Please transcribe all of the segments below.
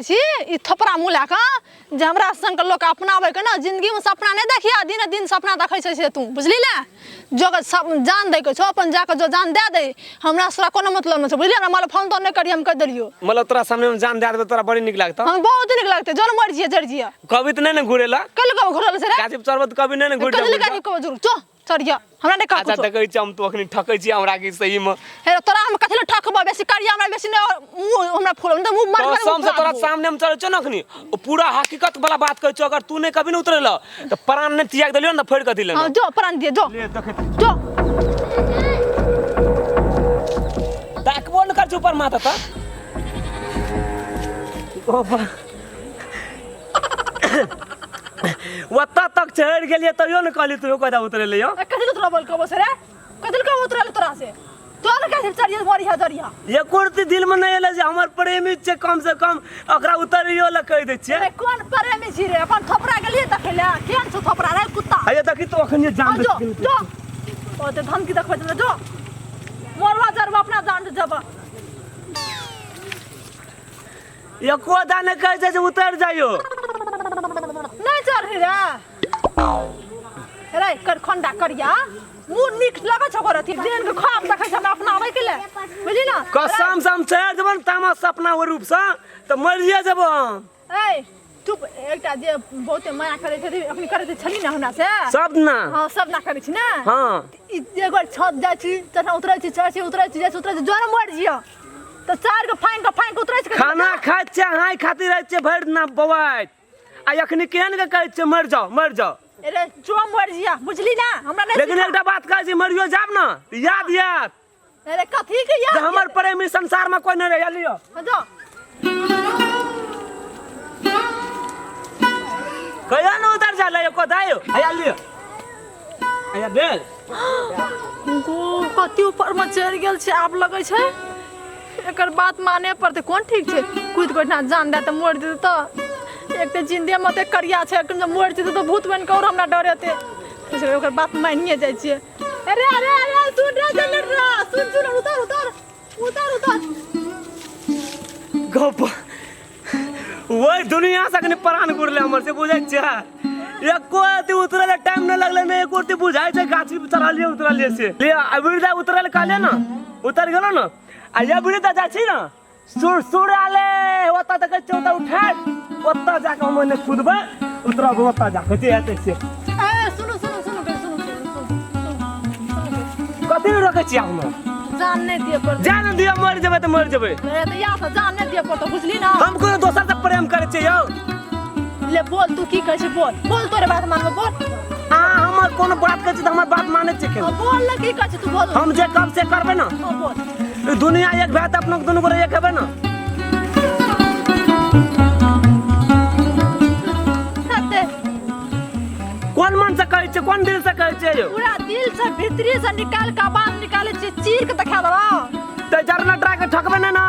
छी ई थोपड़ा मुँह लए कऽ जे हमरा संग के लोक अपनाबै के ना जिंदगी में सपना नहीं देखिया दिन दिन सपना देखै छै से तू बुझली ने जो अगर सब जान दै के छौ अपन जाके जो जान दे दे हमरा से कोनो मतलब नहीं छै बुझली हमरा माल फोन तोन नहीं करी हम कह देलियो मतलब तोरा सामने में जान दे देबै तोरा बड़ी नीक लागतौ हम बहुत नीक लगतै जन मर जिया जर जिया कभी तऽ नहि ने घुरेला कल कब घुरल से रे गाछी पर चढ़बो तऽ कभी नहि ने घुर कल कल कब जरूर चो चढ़िया हमरा नहीं कह अच्छा कुछो देखै छी हम तू अखनी ठकै छी हमरा की सही में हे तोरा हम कथी लए ठकबो बेसी करिया हमरा बेसी नहीं मुंह हमरा फूल हम तऽ मुंह मार मार कसम से तोरा सामने हम चढ़ै छौ ने अखनी ओ पूरा हकीकत वाला बात कहै छौ अगर तू नहि कभी ने उतरेल तऽ प्राण नहि त्याग देलियौ ने तऽ फोड़ि कऽ दिले हां जो प्राण दिए जो ले देखै जो ताकबो ने कर छौ ऊपर माथा तऽ ओ बा ओतऽ तक चढ़ि गेलियै तैयो ने कहली तू कदा उतरेले यौ कथी लए तोरा बोल कहबो से रे कथी लए कहबो तोरा तोरा से तो ने कथी चढ़िया मरिया जरिया एको रत्ती दिल में नहीं एलै जे हमर प्रेमी छै कम से कम ओकरा उतरियो लए कहि दै छियै अरे कोन प्रेमी छी रे अपन थोपरा गेलियै देखै लए केहन छौ थोपरा रे कुत्ता हे देखी तो अखन जान आ जो जो ओ ते धमकी देखबै हमरा जो मरवा जरवा अपना जान से जब एको दा नहि कहै छै जे उतरि जाइयो नहीं चढ़ी रे रे कर खंडा करिया मुँह नीक लगै छौ ओकर अथी देन के ख्वाब देखै छै हमरा अपना आबै के ले बुझली ना कसम से हम चढ़ि जेबै ने तामस से अपना ओहि रूपसँ तऽ मरिए जेबै हम ए चुप एकटा जे बहुते माया करै छै अखनी करै छली ना हमरा से सब ना हाँ सब ना करै छी ना हाँ ई जे एक बार छत जाइ छी तखन उतरै छी चढ़ै छी उतरै छी जाइ छी उतरै छी जरे मरि जियो तऽ चारि के फाँकि कऽ फाँकि कऽ उतरै छी खाना खाइ छियै हाय खातिर रहै छियै भरि दिना बौआइत आ अखनी केहन के कहै छियै मरि जाओ मरि जाओ अरे जो मरि जिया बुझली ना हमरा नहीं लेकिन एकटा बात कहै छी मरियो जाब ने तऽ याद आयत अरे कथी के याद जे हमर प्रेमी संसार में कोई नहीं रह लियो जो कहिया ने उतर जा ले को दायो आया लियो आया बेल गो कति ऊपर में चढ़ि गेल छै आब लगै छै एकर बात माने पड़तै कोन ठीक छै कुदि कऽ ओहिठिना जान दए तऽ मरि जेतै तऽ एक तऽ जिन्दे मे ओतेक करिया छै एखन जँ मरि जेतै तऽ भूत बनि कऽ आओर हमरा डरेतै इसलिए ओकर बात मानिए जाइ छियै अरे अरे अरे सुन रे चल रे सुन सुन उतर उतर उतर उतर गप वही दुनिया से अखनी प्राण गुरले हमर से बुझै छियै एको अथी उतरले टाइम नहि लगलै ने एको अथी बुझाइ छै गाछी पर चढ़लियै उतरलियै से ले अबीर दा उतरल कहलियै ने उतर गेलो ने आ अबीर दा जाइ छी ने सुर सुराले ओतऽ देखै छियै ओतऽ उठा ओतऽ जाकऽ हम ओन्ने कुदबै उतरब ओतऽ जाकऽ जे हेतै से ए सुनू सुनू सुनू सुनू सुनू सुनू कथी लए रोकै छियै हम जान नहि दिअ पड़तै जान दिअ मरि जेबै तऽ मरि जेबै अरे तऽ या तऽ जान नहि दिअ पड़तौ बुझली ना हम कोनो दोसर से प्रेम करै छियै यौ ले बोल तू की कहै छी बोल बोल तोरे बात मानबो बोल अहाँ हमर कोनो बात कहै छी तऽ हमर बात मानै छियै केना हाँ, बोल ना की कहै छी तू बोल हम जे कब से करबै ने हाँ, बोल ई दुनिया एक भए तऽ अपनो दुनू गोरे एक हेबै ने सत्य कोन मन से कहै छियै कोन दिल से कहै छियै यौ पूरा दिल से भीतरी से निकाल के आवाज निकाले छी चीर के देखा देबा तऽ जरना डरा के ठकबै ने ना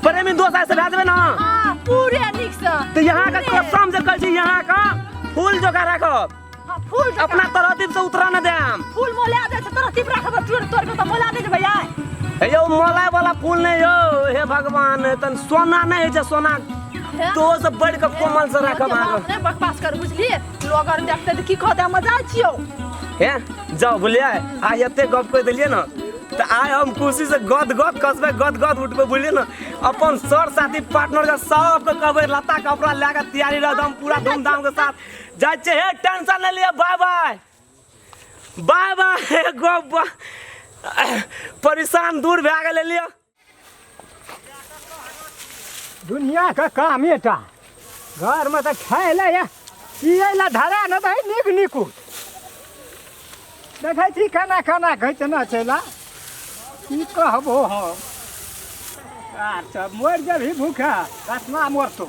प्रेमी दोस्त से भए जेबै ना हाँ पूरे निक से तऽ यहाँ के कसम से कहै छी यहाँ के फूल जोका राखब हाँ फूल जकाँ। अपना तरतीब से उतरा न देम फूल मोला दे छै तरतीब राखब चोर तोड़ के तऽ मोला दे जेबै आइ हे यौ मोलाय वाला फूल नहीं यौ हे भगवान तन सोना नहीं होइ छै सोना हे? तो से बढ़ के कोमल से राखब अहाँके नहि बकवास कर बुझलिए लोग आर देखते तऽ की कहते हम जाइ छियौ हे जाओ बुझलियै आइ एते गप कहि देलियै ने तऽ आइ हम खुशी से गद गद कसबै गद गद उठबै बुझलियै ने अपन सर साथी पार्टनर के सबके कहबै लत्ता कपड़ा लए कऽ तैयारी रहत हम पूरा धूमधाम के साथ जाइ छियै हे टेंशन नहि लिअ बाय बाय बाय बाय गप परेशान दूर भए गेलै लिअ दुनियाके कामे टा घरमे तऽ खाय लए या पियै लए धरा नहि दै नीक निकुत देखै छी केना केना घैचना छै ला की कहबो हम आर सब मरि जेबही भूखे रत्ना मरतौ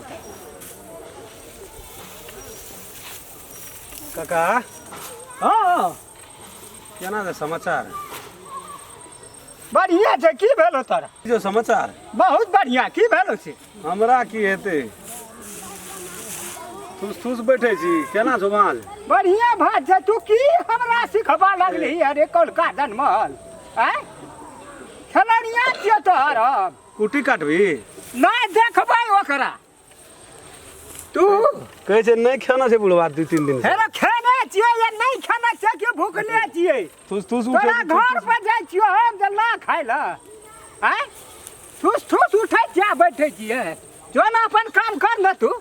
काका हँ केना छै समाचार बढ़िआँ छै की भेलो तोरा जो समाचार बहुत बढ़िआँ की भेलो से हमरा की हेतै थूस थूस बैठे छी केना छौ भाँज बढ़िआँ भात छै तू की हमरा सिखबा लगलही अरे कौलका जनमल आँय खेलनिया छियौ तोहर हम कुटी काटबी नहि देखबै ओकरा तू कहै छै नहि खाना छै बुढ़वा 2-3 दिन से। हेरो खेने छियै या नहि खेने छियै कि भूखले छियै ठूस ठूस उठै तोरा छै, घर पर जाइ छियो हम जे ला खाय लए आँय ठूस ठूस उठै छियै आ बैठै छियै जो ने अपन काम कर ने तू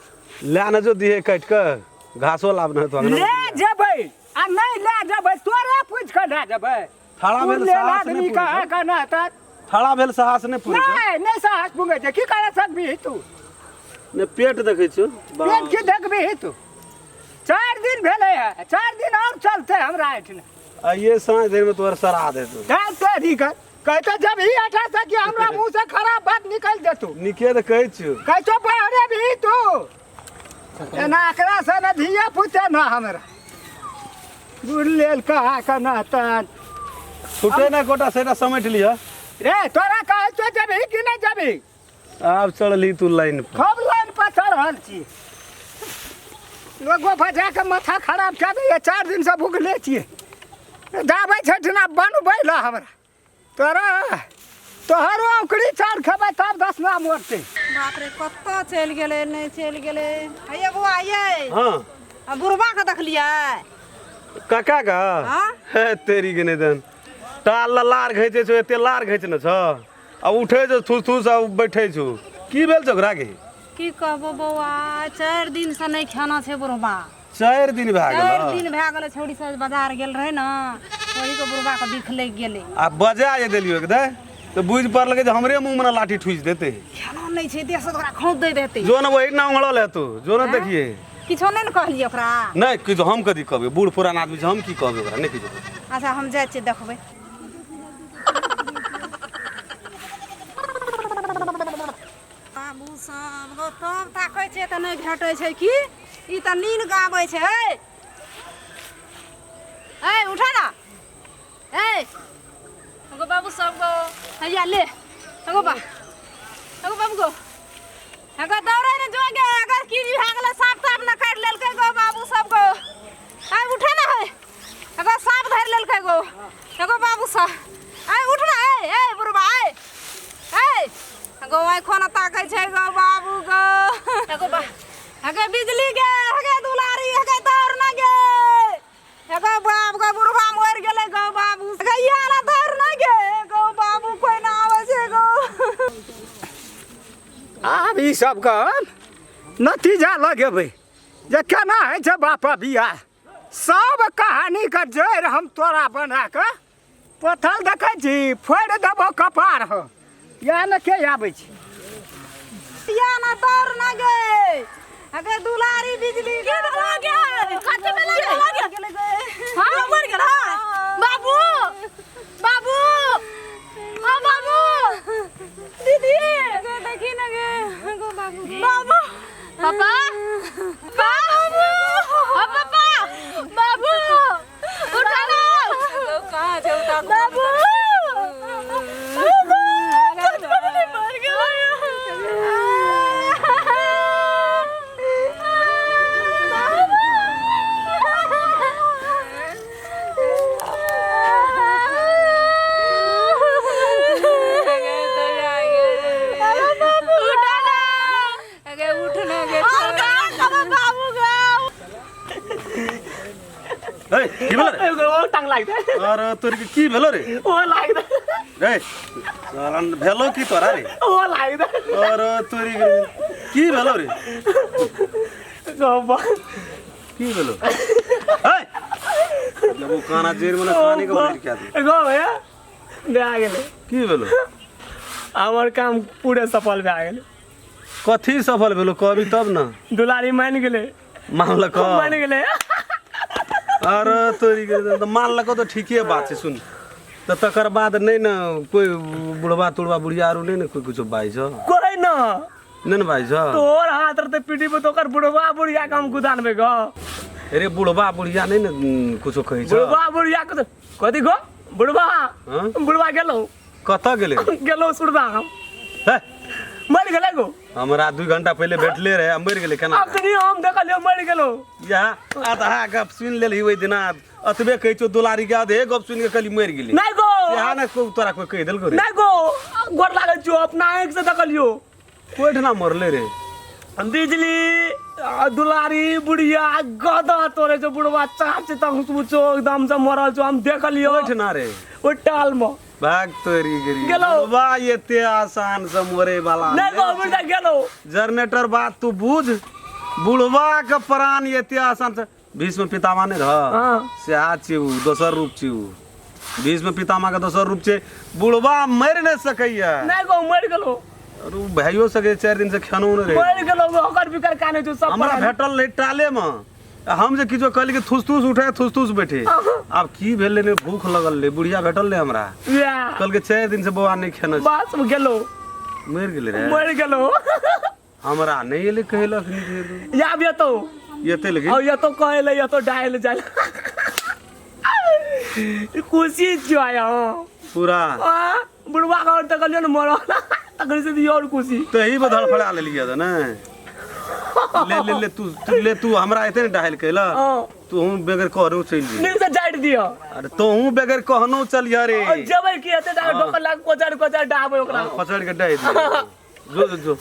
लए ने जो दिहे काटि कऽ घासो लाब ने तो ले जेबै आ नहि ले जेबै तोरे पूछि कऽ लए जेबै ठाढ़ा भेल तू लेल साहस नहि आदमी पूरै कहे छौ। कऽ ने तऽ ठाढ़ा भेल साहस नहि पूरै छौ। नहि नहि साहस पुगै छै की करै सकबिही तू नहि पेट देखै छियौ पेट की देखबिही तू 4 दिन भेलै है 4 दिन आओर चलतै हमरा एहिठिना। आइए साँझ धरिमे तोहर सरा देतौ। दाल तोरी के कहतो जब ही आटा से कि हमरा मुंह से खराब बात निकल देतौ। नीके तऽ कहै छियौ। कहतो बाहरे भी तू एना एकरा से न धिया पुते न हमरा बुढ़ लेल कहा के न तन। छुटे ने गोटा सेटा समेट लिह। रे तोरा कहै छौ जबही कि नहि जबही? आब चढ़ली तू लाइन पर। खूब लाइन पर चढ़ल छी। लोगो बजा के माथा खराब कए दैया। 4 दिन से भुखले छियै। दाबै छठिना बनबै लए हमरा तोरा तोहरो औकड़ी चाउर खेबै तब दसना मोड़तै। बाप रे, कतऽ चलि गेलै? नहि चलि गेलै। हैया बौआ, ये। हाँ। आ बुढ़बा के देखलियै? काका का? हाँ? हे तेरी के नहि दन टाल ला लार घैचै छौ, एते लार घैचने छ आ उठै छौ थूस थूस आ बैठै छौ। की भेल छौ ओकरा के? की कहबो बौआ, 4 दिन से नहि खाना छै बुढ़बा। 4 दिन भए चारि गेल? दिन भए गेलै। छौड़ी सब बाजार गेल रहै ने, ओही के बुढ़बा के बिख लागि गेलै। आ बजा जे देलियौ एक दे तऽ बुझि पड़लकै जे हमरे मुँहमे ने लाठी ठुसि देतै। खाना नहि छै, देह से तऽ ओकरा खौंत दैत हेतै। जो ने वही ना उंगड़ल हेतौ, जो ने देखिए। किछो नहि ने कहलियै ओकरा? नहि किछु हम कथी कहबै? बूढ़ पुरान आदमी छै, हम की कहबै ओकरा? नहि किछु। अच्छा, हम जाइ छियै, देखबै। बाबू सब गो तब ताकै छै तऽ नहि भेटै छै। की ई तऽ नीन गाबै छै। है ऐ, उठा ना। ऐ गो बाबू सब गो, हैया ले। गो बा, गो बाबू गो, अगर दौड़े ने जो गे। अगर की भए गेलै? साँप ताप ने काटि लेलकै गो बाबू सब गो? ऐ उठे ना है। अगर साँप धरि लेलकै गो। एगो बाबू सब, ऐ उठ ना। ऐ ऐ बुढ़बा, ऐ ऐ गो, ऐ खोना ताकै छै गो बाबू गो। एगो बा, अगे बिजली गे, अगे दुलारी, अगे दौड़ ना गे। एगो बाप गो, बुढ़बा मरि गेलै गो बाबू। अगे इहा ना दौड़ ना गे गो बाबू। कोइ ना आबै छै गो। आब ई सबके नतीजा लगेबै जे केना होइ छै बाप बियाह। सब कहानीके जड़ि हम तोरा बना कऽ पथल देखै छी, फोड़ि देबो कपार हो। इएह ने के आबै छै? या ना दौड़ ना गे। अगे दुलारी, बिजली। की भेलो गे? कथी भेलो गे? गेलै गे। हाँ, मर गेल? हाँ बाबू, बाबू, हाँ बाबू, दीदी। गे देखी ना गे गो बाबू। बाबू, पापा, बाबू, हाँ पापा, बाबू, उठा ना। कहाँ छै उठा? बाबू, बाबू, मर गेल। उठा ना। अगे उठ ना गे। और कहाँ कब बाबू गो? ए, की भेलो रे? एगो ओ टांग लागि दे। अरे तोर के की भेलो रे? ओ लागि दे। रे साला, भेलो की तोरा रे? ओ लागि दे। अरे तोरी के की भेलो रे? गो बा। की भेलो? ए जब वो काना जेर में खाने के बोल क्या दे। गो भैया, भए गेलै। की भेलो? हमर काम पूरे सफल भए गेलै। कथी सफल भेलो, कहबी तब न। दुलारी मानि गेलै। मानलक? मानि गेलै। अरे तोरी के तऽ मानलक तऽ ठीके बात छै। सुन तऽ तकर बाद नहि ने कोइ बुढ़बा तुढ़बा बुढ़िया आरू नहि ने कोइ कुछो बाजै छौ? कोइ न। नहि ने बाजै छौ? तोहर हाथ रहतै पीठी पर तऽ ओकर बुढ़बा बुढ़िया के हम कुदानबै गो। अरे बुढ़बा बुढ़िया नहि ने कुछो कहै छौ? बुढ़बा बुढ़िया के कथी गो बुढ़बा? हाँ? बुढ़बा गेलौ। कतऽ गेलै? गेलौ सुरदा हम। हे। मरि गेलै गो। हमरा 2 घंटा पहिले भेटले रहे आ मरि गेलै केना? आब तऽ हम देखलियौ, मरि गेलौ। इएह आधा गप सुनि लेलही ओहि दिना, अतबे कहै छौ दुलारी के, आधे गप सुनि के कहली मरि गेलै। नहि गो। इएह ने तोरा कोइ कहि देलकौ रे? नहि गो, गोर लागै छियौ, अपना आँखि से देखलियौ। कोइ ठना मरले रे बिजली आ, दुलारी बुढ़िया गदा तोरे छौ बुढ़वा चाप छै तक छौ एकदम से मरल छौ हम देखलियो कोइ ठना रे ओ टाल में भाग तोरी गिरी गेलौ। बुढ़वा एते आसान से मरे वाला नहीं गो बुढ़िया गेलो जनरेटर बात तू बुझ बुढ़वा के प्राण एते आसान से भीष्म पितामह नहि रह हाँ। सएह छियै उ दोसर रूप छियै उ भीष्म पितामह के दोसर रूप छै बुढ़वा मरि नहि सकैया नहीं गो मर गेलो और उ भैयो सकै 4 दिन से खेनो नहि रहै मर गेलो ओकर बिकर काने छौ सब हमरा प्राण। भेटल रहै टाले मे आ हम जे किछो कहली कि थुस थुस उठे थुस थुस बैठे आब की भेलै ने भूख लगल रहै बुढ़िया भेटल रहै हमरा या, कहलकै 4 दिन से बौआ नहि खेने छै। बस गेलो मरि गेलै रे मर गेलो हमरा नहि एलै कहलक नहि या भी तो एते लेकिन और ये तो कहे ले ये तो डायल जाए खुशी जो आया हाँ पूरा हाँ, बुढ़वा का और तकलियो न मरो तकली से भी और खुशी तही पर धड़फड़ा लेलियै तऽ नहि ले ले ले तू तू ले तू हमरा एते ने डायल कैला हाँ तू हम बगैर कहनो चलि जी नींद से जाट दियो अरे तोहू बगैर कहनो चलिह रे और जबै की एते डाल डोकर लाग कोचर कोचर डाबे ओकरा पचड़ के डाहि दे जो जो जो।